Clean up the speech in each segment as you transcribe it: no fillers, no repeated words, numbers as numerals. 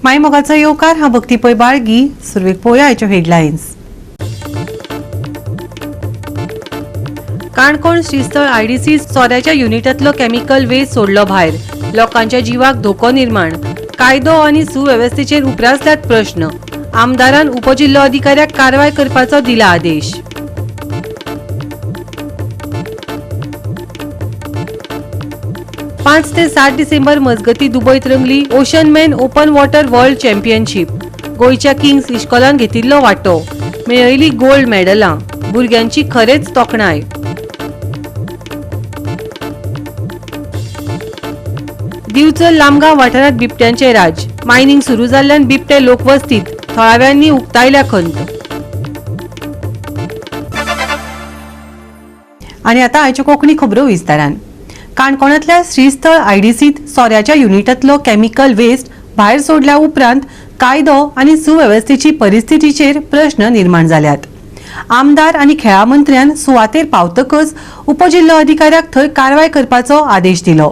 माय मोगाचो येवकार. हांव भक्ती पै बाळगी. सुरवेक पळोवया आयच्यो हेडलायन्स. काणकोण श्रीस्थळ आयडीसी सोऱ्याच्या युनिटांतलो केमिकल वेस्ट सोडलो भायर. लोकांच्या जिवाक धोको निर्माण. कायदो आनी सुवेवस्थेचेर उप्रासल्यात प्रश्न. आमदारान उपजिल्होधिकाऱ्याक कारवाय करपाचो दिला आदेश. 5 ते 7 डिसेंबर मजगती दुबयत रंगली Ocean Man Open Water World Championship. गोंयच्या किंग्स इश्कोलान घेतिल्लो वांटो. मेळयली गोल्ड मेडलां. भुरग्यांची खरेंच तोखणाय. दिवचल लामगांव वाठारांत बिबट्यांचे राज. मायनिंग सुरू जाल्ल्यान बिबटे लोकवस्तीत. थळाव्यांनी उक्तायल्या खंत. आनी आतां आयच्यो कोंकणी खबरो विस्तारान. काणकोणांतल्या श्रीस्थळ आयडीसीत सोऱ्याच्या युनिटांतलो केमिकल वेस्ट भायर सोडल्या उपरांत कायदो आनी सुवेवस्थेची परिस्थितीचेर प्रश्न निर्माण जाल्यात. आमदार आनी खेळां मंत्र्यान सुवातेर पावतकच उपजिल्होधिकाऱ्याक थंय कारवाय करपाचो आदेश दिलो.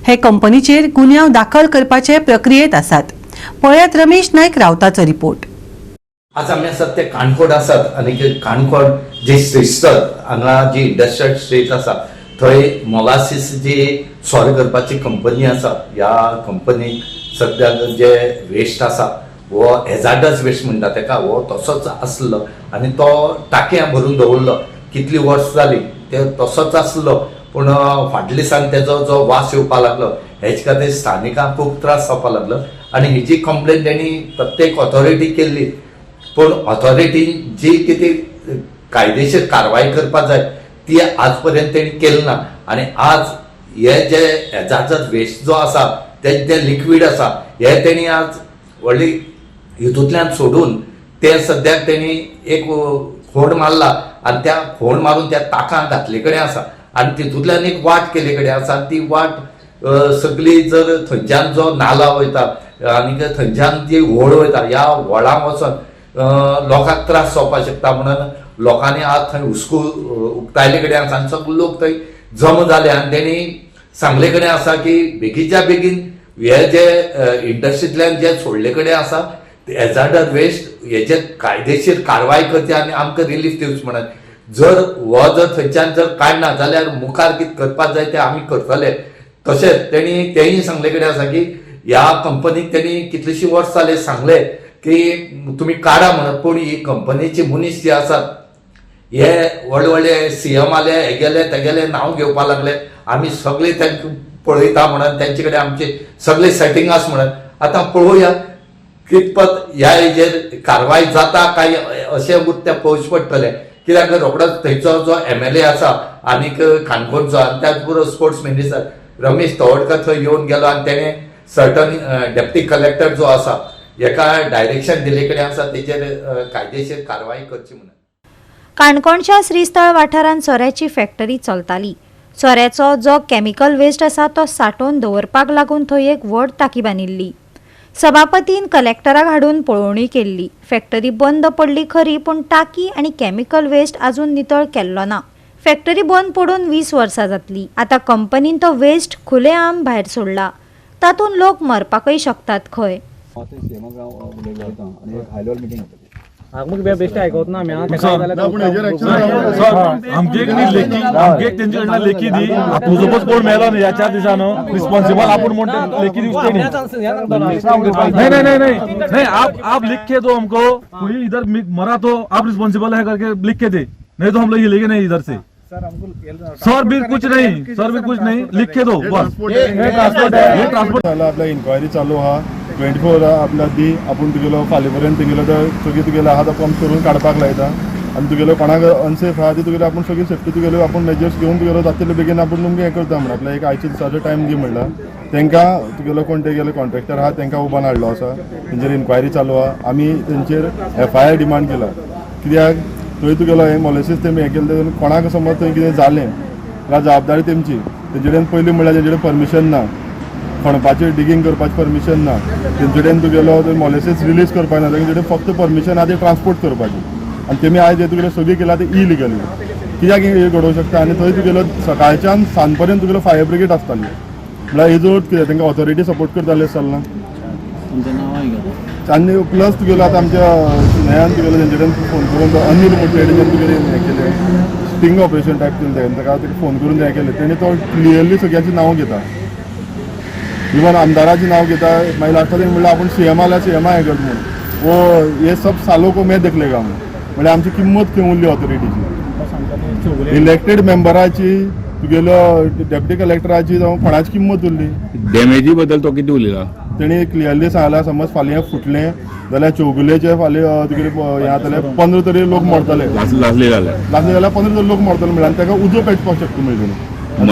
हे कंपनीचेर गुन्यांव दाखल करपाचे प्रक्रियेत आसात. पळयात रमेश नायक रावताचो रिपोर्ट. आज आमी आसात ते काणकोण आसात आनी काणकोण जे श्रीस्थळ हांगा जी इंडस्ट्रियल स्ट्रीट आसा, थंय मोलासीस जी सोरो करपाची कंपनी आसा. ह्या कंपनीक सद्याक जे वेस्ट आसा, हो हेजार्डस वेस्ट म्हणटा तेका, हो तसोच आसलो आनी तो टाकयां भरून दवरलो. कितली वर्स जाली ते तसोच आसलो, पूण फाटल्या दिसान तेजो जो वास येवपा लागलो, हेजे खातीर स्थानिकांक खूब त्रास जावपा लागलो आनी हेजी कंप्लेन तेणी प्रत्येक ऑथॉरिटी केल्ली, पूण ऑथॉरिटीन जी कितें कायदेशीर कारवाय करपाक जाय ती आज पर्यंत तेणी केली ना. आनी आज हे जे हेजाचो वेस्ट जो आसा, ते जे लिक्वीड आसा, हे तेणी आज व्हडली हितूंतल्यान सोडून ते सद्याक तेणी एक फोंड मारला आनी त्या फोंड मारून त्या ताकां घातले कडेन आसा आनी तितूंतल्यान एक वाट केल्ले कडेन आसा. आनी ती वाट सगळी जर थंयच्यान जो नाला वयता आनी थंयच्यान जी व्होळ वयता, ह्या व्हळांक वचोन लोकांक त्रास जावपाक शकता म्हणून लोकांनी आज थंय हुस्को उक्तायले कडेन आसा. आनी सगळे लोक थंय जमा जाले आनी तेणी सांगले कडेन आसा की बेगीनच्या बेगीन हे जे इंडस्ट्रींतल्यान जे सोडले कडेन आसा हेजार्डस वेस्ट, हेजे कायदेशीर कारवाय करची आनी आमकां रिलीफ दिवची म्हणून. जर हो जर थंयच्यान जर काडना जाल्यार मुखार कितें करपाक जाय तें आमी करतले. तशेंच तेणी तेंय सांगले कडेन आसा की ह्या कंपनीक तेणी कितलीशीं वर्सां जालीं सांगले की तुमी काडा म्हणत, पूण ही कंपनीची मनीस जे आसात हे व्हडले व्हडले सीएम आले, हेगेले तेगेले नांव घेवपाक लागले. आमी सगळे तांकां पळयता म्हणून, तेंचे कडेन आमचे सगळे सेटींग आसा म्हणून. आतां पळोवया कितपत ह्या हेजेर कारवाय जाता काय अशें उरता तें पळोवचें पडटलें. कित्याक रोखडोच थंयचो जो एमएलए आसा आनीक काणकोणचो आनी त्याच बरोबर स्पोर्ट्स मिनिस्टर रमेश तवडकर थंय येवन गेलो आनी तेणें सर्टन डेप्टी कलेक्टर जो आसा हेका डायरेक्शन दिल्ले कडेन आसा, तेजेर कायदेशीर कारवाय करची म्हणून. काणकोणच्या श्रीस्थळ वाठारांत सोऱ्याची फॅक्टरी चलताली. सोऱ्याचो जो केमिकल वेस्ट आसा तो सांठोवन दवरपाक लागून थंय एक व्हड टाकी बांदिल्ली. सभापतीन कलेक्टराक हाडून पळोवणी केल्ली. फॅक्टरी बंद पडली खरी, पूण टाकी आनी केमिकल वेस्ट अजून नितळ केल्लो ना. फॅक्टरी बंद पडून 20 वर्सां जातली. आतां कंपनीन तो वेस्ट खुलेआम भायर सोडला. तातूंत लोक मरपाकय शकतात खंय. उलयता आनी एक हाय लेवल मिटींग जातली. मग बेश्टे आयकत ना आमी. ना, पूण हेजेर एक्शन आमगे एक न्ही लेखी, आमगे एक तेंचे कडल्यान लेखी दी. आपूण सपोज कोण मेलो न्ही ह्या 4 दिसान, रिस्पॉन्सिबल आपूण म्हण लेखी दिवचे तेणी. नहीं नहीं नहीं नहीं नहीं, आप लिख के दो हमको. कोई इधर मरा तो आप रिस्पॉन्सिबल है करके लिख के दे, नहीं तो हम लोग हिलेंगे नहीं इधर से. सर भी कुछ नहीं, सर भी कुछ नहीं, लिख के दो बस. ये ट्रांसपोर्ट जाल्यार आपल्या इन्क्वायरी चालू आहा. 24 आपल्या दी आपूण तुगेलो फाल्यां पर्यंत तुगेलो तो सगळी तुगेलो आहा तो पंप करून काडपाक लायता आनी तुगेलो कोणाक अनसेफ आहा ती तुगेलो आपूण सगळी सेफ्टी तुगेलो आपूण मेजर्स घेवन तुगेलो जाता तितले बेगीन आपूण तुमकां हें करता म्हण आपल्या एक आयच्या दिसाचो टायम दी म्हणला. तांकां तुगेलो कोण तेगेलो कॉन्ट्रॅक्टर आहा तांकां उबान हाडलो आसा. तेंचेर इन्क्वायरी चालू आहा. आमी तेंचेर एफआयआर डिमांड केला, कित्याक थंय तुगेलो हें मोलेसीस तेमी हें केलें तेतून कोणाक समज थंय कितें जालें जाल्यार जबाबदारी तेमची. तेंचे कडेन पयलीं म्हणल्यार तेंचे कडेन परमिशन ना खणपाचें, डिगींग करपाचें परमिशन ना तेंचे कडेन. तुगेलो मोलेसीस रिलीज करपाक ना तेंचे कडेन, फक्त परमिशन आहा ते ट्रान्सपोर्ट करपाची. आनी तेमी आयज हें तुगेलें सगळें केलां तें इलिगली. कित्याक हें घडोवंक शकता? आनी थंय तुगेलो सकाळच्यान सांज पर्यंत तुगेलो फायर ब्रिगेड आसताली, म्हणल्यार हेजो अर्थ कितें? तांकां ऑथॉरिटी सपोर्ट करताले चलना. आनी प्लस तुगेलो आतां आमच्या स्नेहान तुगेलो तेंचे कडेन फोन करून तो अनिल म्हणटा तेणें तुगेलें हें केलें, स्टिंग ऑपरेशन टायप केलें तेणें, ताका फोन करून हें केलें, तेणें तो क्लियरली सगळ्यांची नांवां घेता, इवन आमदाराचें नांव घेता. मागीर लास्टाक तेणें म्हणलें आपूण सीएम आल्यार सीएमा हें करता म्हणून, वो हे सब सालों को मैं देख लेगा म्हणून. म्हणल्यार आमची किंमत खंय उरली ऑथॉरिटीची, इलेक्टेड मेंबराची, तुगेलो डेप्युटी कलेक्टराची जावं कोणाची किंमत उरली? डॅमेजी बद्दल तो कितें उलयला? तेणी क्लियरली सांगला समज फाल्यां फुटलें जाल्यार चौगुलेचे फाल्यां तुगेले हें जातलें, 15 तरी लोक मरतले, लासले जाल्यार, लासले जाल्यार 15 तरी लोक मरतले म्हणल्यार आनी ताका उजो पेटपाक शकता म्हणजे तेणी.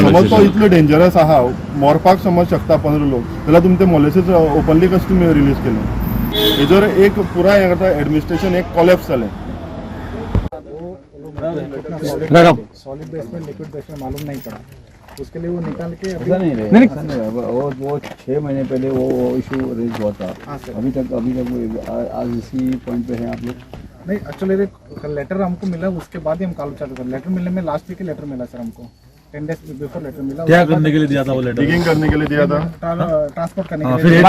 समज तो इतलो डेंजरस आहा, मरपाक समज शकता 15 लोक, जाल्यार तुमी ते मोलेसीस ओपनली कशें तुमी रिलीज केलें? हेजर एक पुराय हें करता एडमिनिस्ट्रेशन एक कॉलेप्स जालें. सॉलिड बेस में लिक्विड बेस में मालूम नहीं पड़ा, उसके लिए वो निकाल के अभी ऐसा नहीं रहे, ऐसा नहीं रहे। वो 6 महीने पहले वो इशू रेज हुआ था। हाँ सर। अभी तक आज इसी पॉइंट पे हैं आप लोग? नहीं, एक्चुअली लेटर हमको मिला उसके बाद ही हम कॉल चालू कर। लेटर मिलने में लास्ट वीक ही लेटर मिला सर हमको, 10 डेज बिफोर लेटर मिला। क्या करने के लिए दिया था वो लेटर? डिगिंग करने के लिए दिया था, ट्रांसपोर्ट करने के लिए,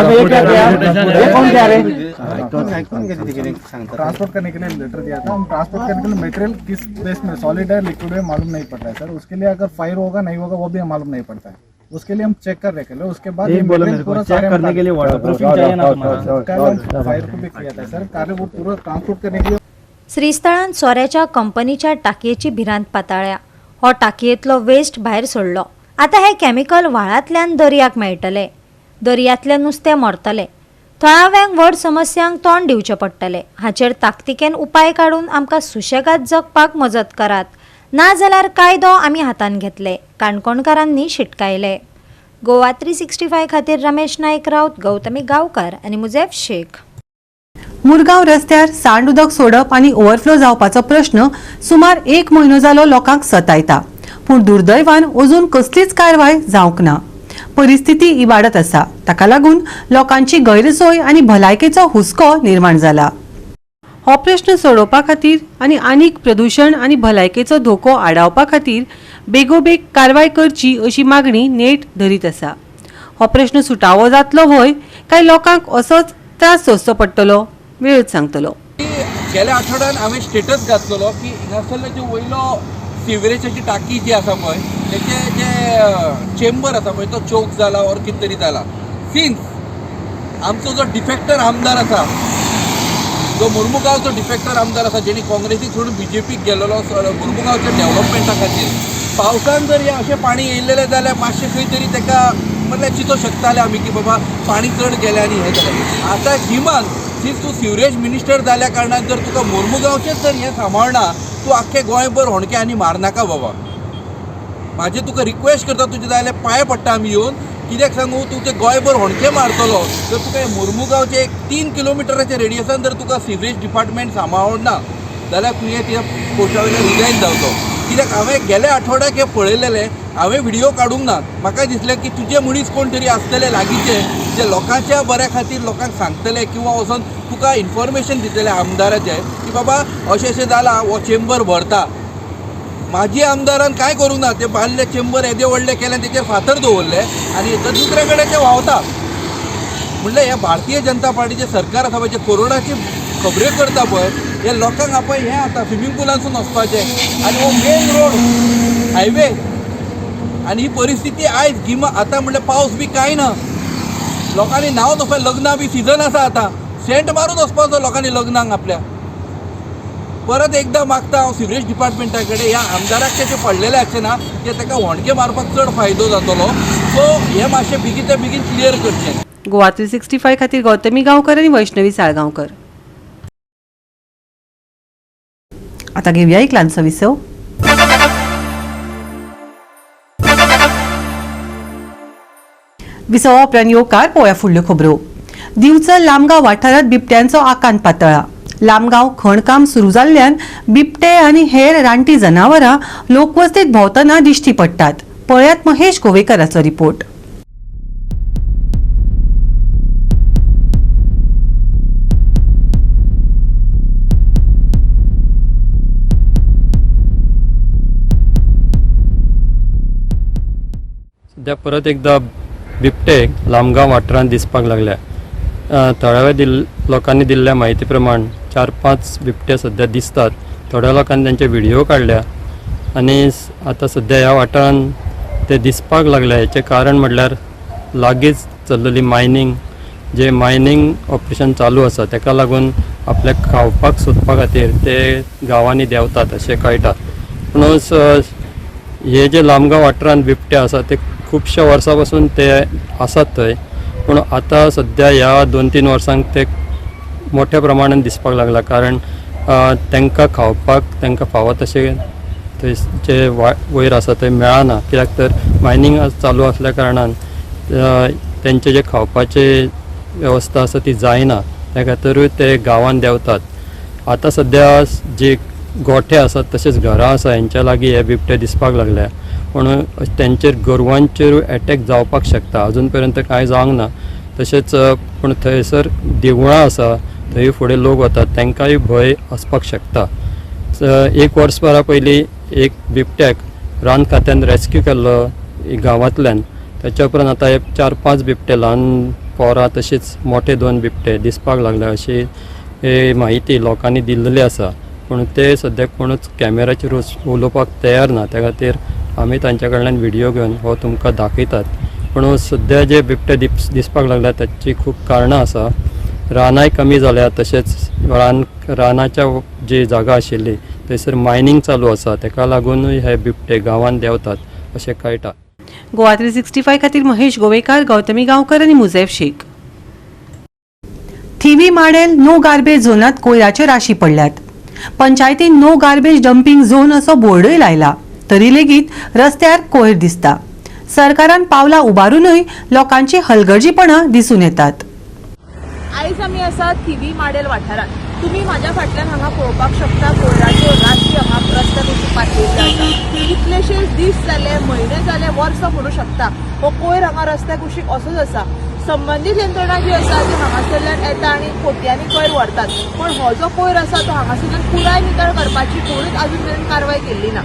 ट्रांसपोर्ट करने के लिए लेटर दिया था। हम ट्रांसपोर्ट करने के लिए मटेरियल किस बेस में सॉलिड है लिक्विड है मालूम नहीं पड़ता है सर। उसके लिए अगर फायर होगा नहीं होगा वो भी मालूम नहीं पड़ता है, उसके लिए हम चेक कर रहे थे। उसके बाद पूरा चेक करने के लिए वाटरप्रूफिंग चाहिए ना तुम्हाला? फायर को भी किया था सर, कार्य वो पूरा ट्रांसपोर्ट करने के लिए। श्रीस्थळान सोऱ्याच्या कंपनीच्या टाकयेची भिरांत पाताळ्या. हो टाकयेंतलो वेस्ट भायर सोडलो, आतां हें केमिकल व्हाळांतल्यान दर्याक मेळटलें, दर्यांतलें नुस्तें मरतलें, थळाव्यांक व्हड समस्यांक तोंड दिवचें पडटलें. हाचेर ताकतिकेन उपाय काडून आमकां सुशेगाद जगपाक मजत करात, नाजाल्यार कायदो आमी हातान घेतले, काणकोणकारांनी शिटकायले. गोवा 365 खातीर रमेश नायक राऊत, गौतमी गांवकार आनी मुजेफ शेख. मुरगांव रस्त्यार सांड उदक सोडप आनी ओव्हरफ्लो जावपाचो प्रश्न सुमार 1 म्हयनो जालो लोकांक सतायता, पूण दुर्दैवान अजून कसलीच कारवाय जावंक ना. परिस्थिती इबाडत आसा, ताका लागून लोकांची गैरसोय आनी भलायकेचो हुस्को निर्माण जाला. हो प्रश्न सोडोवपा खातीर आनी आनीक प्रदुशण आनी भलायकेचो धोको आडावपा खातीर बेगोबेग कारवाय करची अशी मागणी नेट धरीत आसा. हो प्रश्न सुटावो जातलो व्हय काय लोकांक असोच त्रास सोंसचो पडटलो, वेळच सांगतलो. गेल्या आठवड्यान हांवें स्टेटस घातलेलो की हिंगासरले जे वयलो सिवरेजाची टाकी जी आसा पळय तेचे जे चेंबर आसा पळय तो चोक जाला ऑर कितें तरी जाला. सिन्स आमचो जो डिफेक्टर आमदार आसा, जो मुर्मुगांवचो डिफेक्टर आमदार आसा, जेणी काँग्रेसीक सोडून बीजेपीक गेलेलो मुर्मुगांवच्या डेव्हलपमेंटा खातीर, पावसान जर हें अशें पाणी येयलेलें जाल्यार मातशें खंय तरी ताका म्हणल्यार चिंतूंक शकताले आमी की बाबा पाणी चड गेलें आनी हें जालें. आतां गिमान सिन्स तूं सिवरेज मिनिस्टर जाल्या कारणान जर तुका मुर्मुगांवचेंच जर हें सांबाळना, तूं आख्खें गोंयभर होणके आनी मारनाका बाबा. म्हाजें तुका रिक्वेस्ट करता, तुजे जाल्यार पांय पडटा आमी येवन, कित्याक सांगू, तूं ते गोंयभर होणके मारतलो जर तुका हें मुर्मुगांवचें एक 3 किलोमिटराच्या रेडियसान जर तुका सिवरेज डिपार्टमेंट सांबाळना जाल्यार तुवें त्या पोस्टा वयल्यान रिजायन जावचो. कित्याक हांवें गेल्या आठवड्याक हें पळयलेलें, हांवें व्हिडियो काडूंक ना, म्हाका दिसलें की तुजे मनीस कोण तरी आसतले लागींचे जे लोकांच्या बऱ्या खातीर लोकांक सांगतले किंवा वचोन तुका इन्फॉर्मेशन दितले आमदाराचें की बाबा अशें अशें जालां, हो चेंबर भरता. म्हाजी आमदारान कांय करूंक ना, ते बांदले चेंबर येदे व्हडले केले, तेचेर फातर दवरले आनी दुसरे कडेन ते व्हांवता. म्हणल्यार हें भारतीय जनता पार्टीचें सरकार आसा पळय, जें कोरोनाची खबऱ्यो करता पळय, हे लोकांक आपय हें आतां स्विमींग पुलांसून वचपाचें आनी हो मेन रोड हायवे आनी ही परिस्थिती आयज गिमा आतां म्हणल्यार पावस बी कांय ना, लोकांनी न्हांवन वचपा, लग्नां बी सिजन आसा आतां, सेंट मारून वचपाचो लोकांनी लग्नाक आपल्या. परत एकदां मागता हांव सिवरेज डिपार्टमेंटा कडेन, ह्या आमदाराक तेचें पडलेलें आसचें ना की ताका होणके मारपाक चड फायदो जातलो, सो हें मातशें बेगीन ते बेगीन क्लियर करचें. गोवा 365 खातीर गौतमी गांवकर आनी वैष्णवी साळगांवकर. आता घेऊया एक ल्हानसो विसव. विसवा उपरांत येवकार पळोवया फुडल्यो खबरो. दिवचल लामगांव वाठारांत बिबट्यांचो आकांत पातळा. लामगांव खणकाम सुरू जाल्ल्यान बिबटे आनी हेर रानटी जनावरां लोकवस्तीत भोंवतना दिश्टी पडटात. पळयात महेश गोवेकराचो रिपोर्ट. सध्या परत एकदा बिबटे लामगांव वाठारांत दिसपाक लागल्या. थळाव्या लोकांनी दिल्ल्या म्हायती प्रमाण 4-5 बिबटे सद्या दिसतात. थोड्या लोकांनी त्यांचे व्हिडिओ काडल्या आनी आतां सद्या ह्या वाठारान ते दिसपाक लागले. हेचें कारण म्हटल्यार लागींच चल्लेली मायनींग, जे मायनींग ऑपरेशन चालू आसा तेका लागून आपल्याक खावपाक सोदपा खातीर ते गांवांनी देंवतात अशें कळटा. पूण हे जे लामगांव वाठारांत बिबटे आसा ते खुबश्या वर्सां पासून ते आसात थंय, पूण आतां सद्या ह्या 2-3 वर्सांक ते मोठ्या प्रमाणान दिसपाक लागला. कारण तांकां खावपाक तांकां फावो तशें थंय जे वयर आसा थंय मेळना, कित्याक तर मायनींग चालू आसल्या कारणान तेंचे जे खावपाचे वेवस्था आसा ती जायना, त्या खातीरूय ते गांवांत देंवतात. आतां सद्या जे गोठे आसात तशेंच घरां आसा हेंच्या लागीं हे बिबटे दिसपाक लागल्या, पूण तेंचेर गोरवांचेरूय एटॅक जावपाक शकता. अजून पर्यंत कांय जावंक ना. तशेंच पूण थंयसर देवळां आसा थंय फुडें लोक वतात तांकांय भंय आसपाक शकता. एक वर्सभरा पयलीं एक बिबट्याक रान खात्यान रेस्क्यू केल्लो गांवांतल्यान. ताच्या उपरांत आतां हे 4-5 बिबटे, ल्हान पोरां तशीच मोठे 2 बिबटे दिसपाक लागले अशी म्हायती लोकांनी दिल्ली आसा. पूण ते सद्याक कोणूच कॅमेराचेर उलोवपाक तयार ना, त्या खातीर आमी तांच्या कडल्यान व्हिडिओ घेवन हो तुमकां दाखयतात. पूण सद्या जे बिबटे दिसपाक लागल्या ताची खूब कारणां आसा. रानांय कमी जाल्या, तशेंच रानाच्या जी जागा आशिल्ली थंयसर मायनींग चालू आसा, ताका लागूनय हे बिबटे गांवांत देंवतात अशें कळटा. गोवा 365 खातीर महेश गोवेकार, गौतमी गांवकर आनी मुझेफ शेख. थिवी माडेल नो गार्बेज झोनात कोयराच्यो राशी पडल्यात. पंचायतीन नो गार्बेज डम्पिंग झोन असो बोर्डूय लायला, तरी लेगीत रस्त्यार कोयर दिसता. सरकारान पावलां उबारूनय लोकांची हलगर्जीपणां दिसून येतात. आयज आमी आसा थिवी माडेल वाठारांत. तुमी म्हाज्या फाटल्यान हांगा पळोवपाक शकता कोयराच्यो राशी हांगा रस्त्या कुशीक पातळिल्ल्यो आसा. कितलेशेच दीस जाले, म्हयने जाले, वर्सां म्हणू शकता हो कोयर हांगा रस्त्या कुशीक असोच आसा. संबंदीत यंत्रणा जी आसा ती हांगासरल्यान येता आनी पोतयांनी कोयर व्हरतात, पूण हो जो कोयर आसा तो हांगासरल्यान पुराय नितळ करपाची कोणूच अजून मेरेन कारवाय केल्ली ना.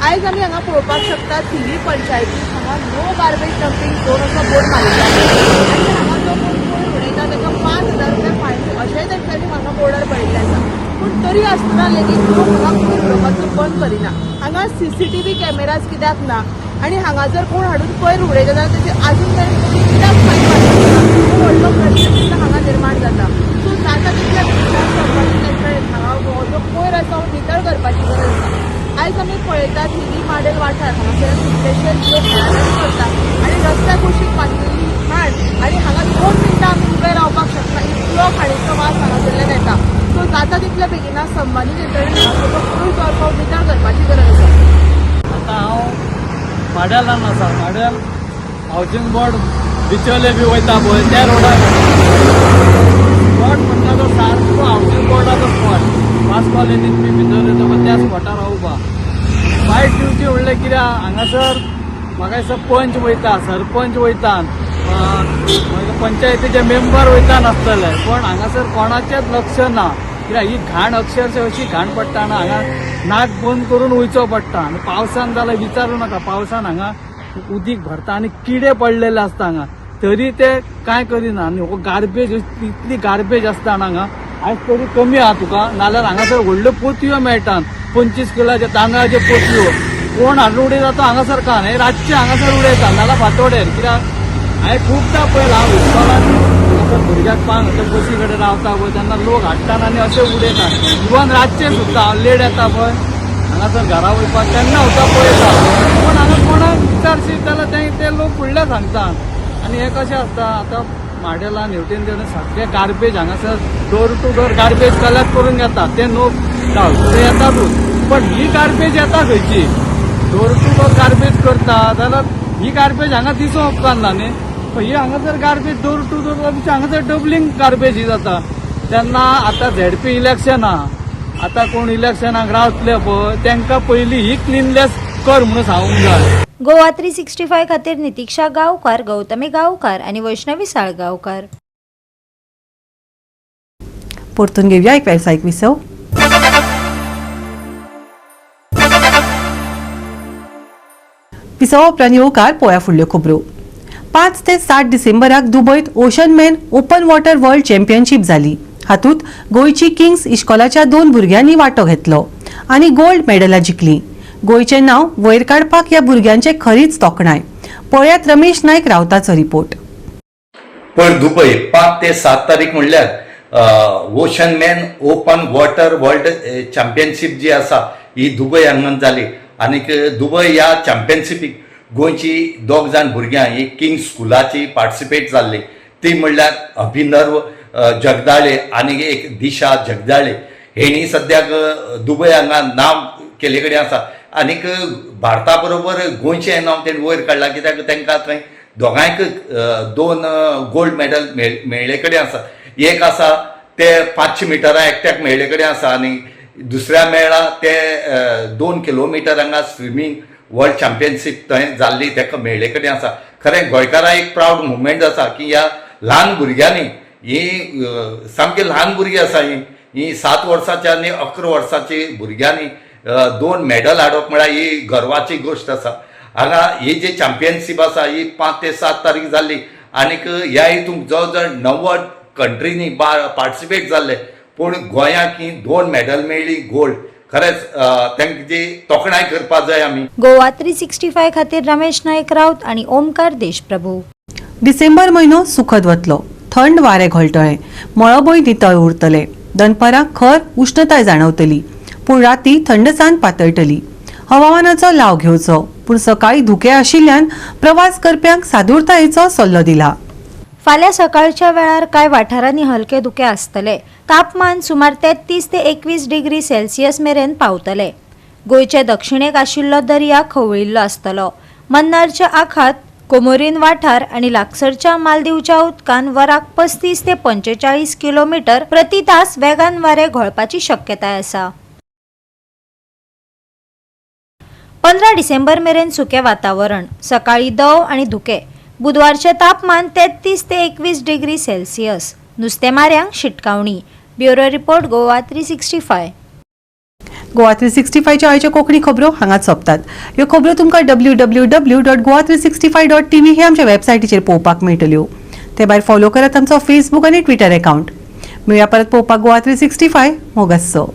आयज आमी हांगा पळोवपाक शकता थिवी पंचायतीन हांगा नो गार्बेज डम्पिंग झोन असो बोर्ड मारिल्लो आसा आनी हांगा जो कोण कोयर उडयता ताका 5,000 रुपया फायन अशेंय तेंच्यांनी हांगा बोर्डार बरयल्लें आसा. पूण तरी आसतना लेगीत लोक हांगा कोयर उडोवपाचो बंद करिना. हांगा CCTV cameras कित्याक ना आनी हांगा जर कोण हाडून कोयर उडयता जाल्यार तेजेर आजून मेरेन कोणी कित्याक फायन मारना, हो व्हडलो प्रश्न चिन्न हांगा निर्माण जाता. सो जाता तितल्या बेगीन संबंदीत यंत्रणेन हांगा हो जो कोयर आसा हो नितळ करपाची गरज आसा. आयज आमी पळयतात थिवी माडेल वाठार हांगासर कितलेशेच लोक येरादारी करता आनी रस्त्या कुशीक पातळिल्ली खाण आनी हांगा 2 मिनटां आमी उबे रावपाक शकना इतलो खाणीचो वास हांगासरल्यान येता. सो जाता तितल्या बेगिना संबंदीत यंत्रणेन हांगासर कोयर जो आसा हो नितळ करपाची गरज आसा. आतां हांव माडेलान आसा. माडेल हावजींग बोर्ड बिचोले बी वयता पळय त्या रोडार स्पॉट म्हणटा तो सारको हावजींग बोर्डाचो स्पॉट. वास्को कॉलनीत बी भितर येता पळय त्या स्पॉटार हांव उबा. फायट दिवची म्हणल्यार कित्याक हांगासर म्हाका दिसता पंच वयता, सरपंच वयता, मागीर पंचायतीचे मेंबर वयता नासतले, पण हांगासर कोणाचेंच लक्ष ना. कित्याक ही घाण अक्षरशः अशी घाण पडटा ना, हांगा नाक बंद करून वयचो पडटा. आनी पावसान जाल्यार विचारू नाका, पावसान हांगा उदीक भरता आनी किडे पडलेले आसता हांगा, तरी ते कांय करिना. आनी हो गार्बेज, इतली गार्बेज आसता हांगा. आयज तरी कमी आहा तुका, नाल्यार हांगासर व्हडल्यो पोतयो मेळटात 25 किलाचे तांदळाच्यो पोतयो. कोण हाडून उडयता तो हांगासर खान, हे रातचे हांगासर उडयता नाल्यार फांतोडेर. कित्याक हांवें खुबदां पळयलां हांव इस्कॉलान हांगासर भुरग्याक पांग बसी कडेन रावता पळय तेन्ना लोक हाडटात आनी अशें उडयतात. इवन रातचे सुद्दां हांव लेट येता पळय हांगासर घरा वयपाक तेन्ना सुद्दां पळयता, पूण हांगा कोणाक विचारशीत जाल्यार ते लोक फुडले सांगतात. आनी हें कशें आसता आतां माडेलान हेवटेन तेवटेन सगळे गार्बेज हांगासर door to door garbage collect करून घेता, ते नो डावट ते येतातूच, पण ही गार्बेज येता खंयची? डोर टू डोर गार्बेज करता जाल्यार ही गार्बेज हांगा दिसूंक उपकारना न्ही. पण ही हांगासर गार्बेज डोर टू डोर हांगासर डबलींग गार्बेज ही जाता. तेन्ना आतां ZP election आहा, आतां कोण इलेक्शनाक रावतले पळय तांकां पयलीं ही क्लिनलेस कर म्हणून सांगूंक जाय. गोवा 365 खातीर नितीक्षा गांवकार, गौतमी गांवकार आनी वैष्णवी साळगांवकार. परतून घेवया एक वेवसायीक विसव. विसवा उपरांत येवकार पोळ्या फुडल्यो खबरो. 5 ते 7 डिसेंबराक दुबयत ocean man open water world championship जाली. हातूंत गोंयची किंग्स इश्कोलाच्या 2 भुरग्यांनी वांटो घेतलो आनी गोल्ड मेडलां जिखली. गोंयचें नांव वयर काडपाक ह्या भुरग्यांचे खरीच तोखणाय. पळयात रमेश नायक रावताचो रिपोर्ट. पण दुबय 5 ते 7 तारीख म्हणल्यार ocean man open water world championship जी आसा ही दुबय हांगा जाली आनीक दुबय ह्या चॅम्पियनशिपीक गोंयची 2 जाण भुरग्यां ही किंग स्कुलाची पार्टिसिपेट जाल्ली. ती म्हणल्यार अभिनर्व जगदाळे आनी एक दिशा जगदाळे हेणी सद्याक दुबय हांगा नांव केल्ले कडेन आसा आनीक भारता बरोबर गोंयचें नांव तेणी वयर काडलां, कित्याक तांकां थंय दोगांयक 2 गोल्ड मेडल मेळ्ळे कडेन आसा. एक आसा ते 500 मिटरां एकट्याक मेळ्ळे कडेन आसा आनी दुसऱ्या मेळ्ळा ते 2 किलोमिटर हांगा स्विमींग वर्ल्ड चॅम्पियनशीप थंय जाल्ली ताका मेळ्ळे कडेन आसा. खरें गोंयकारां एक प्रावड मुवमेंट आसा की ह्या ल्हान भुरग्यांनी ही सामकी ल्हान भुरगीं आसा ही ही 7 वर्साच्या आनी 11 वर्साची भुरग्यांनी 2 मेडल हाडप म्हळ्यार ही गर्वाची गोश्ट आसा. हांगा ही जी चॅम्पियनशीप आसा ही 5 ते 7 तारीख जाल्ली आनीक ह्या हितूंत जवळ जवळ 90 कंट्रींनी पार्टिसिपेट जाल्ले, पूण गोंयाक ही 2 मेडल मेळ्ळी गोल्ड. खरेंच तांची तोखणाय करपाक जाय आमी. गोवा 365 खातीर रमेश नायक राऊत आणि ओमकार देशप्रभू. डिसेंबर म्हयनो सुखद वतलो. थंड वारें घोळटलें, मळबय नितळ उरतलें. दनपारां खर उश्णताय जाणवतली, पूण राती थंडसाण पातळटली. हवामानाचो लाव घेवचो, पूण सकाळी धुकें आशिल्ल्यान प्रवास करप्यांक सादूरतायेचो सल्लो दिला. फाल्यां सकाळच्या वेळार कांय वाठारांनी हलके धुके आसतले. तापमान सुमार 33 ते 21 डिग्री सेल्सियस मेरेन पावतले. गोंयचे दक्षिणेक आशिल्लो दर्या खवळिल्लो आसतलो. मन्नारच्या आखात, कोमोरीन वाठार आनी लागसरच्या मालदीवच्या उदकान वराक 35 ते 45 किलोमिटर प्रति तास वेगान वारें घोळपाची शक्यताय आसा. 15 डिसेंबर मेरेन सुकें वातावरण, सकाळी दव आनी धुकें. बुधवारचें तापमान 33 ते 21 डिग्री सेल्सियस. नुस्तेमाऱ्यांक शिटकावणी. Bureau report, Goa 365. Goa 365च्या आयच्यो कोंकणी खबरो हांगाच सोंपतात. ह्यो खबरो तुमकां www.goa365.tv हे आमच्या वेबसायटीचेर पळोवपाक मेळटल्यो. ते भायर फॉलो करात आमचो फेसबूक आनी ट्विटर अकाउंट. मेळया परत पळोवपाक गोवा 365. मोगासो.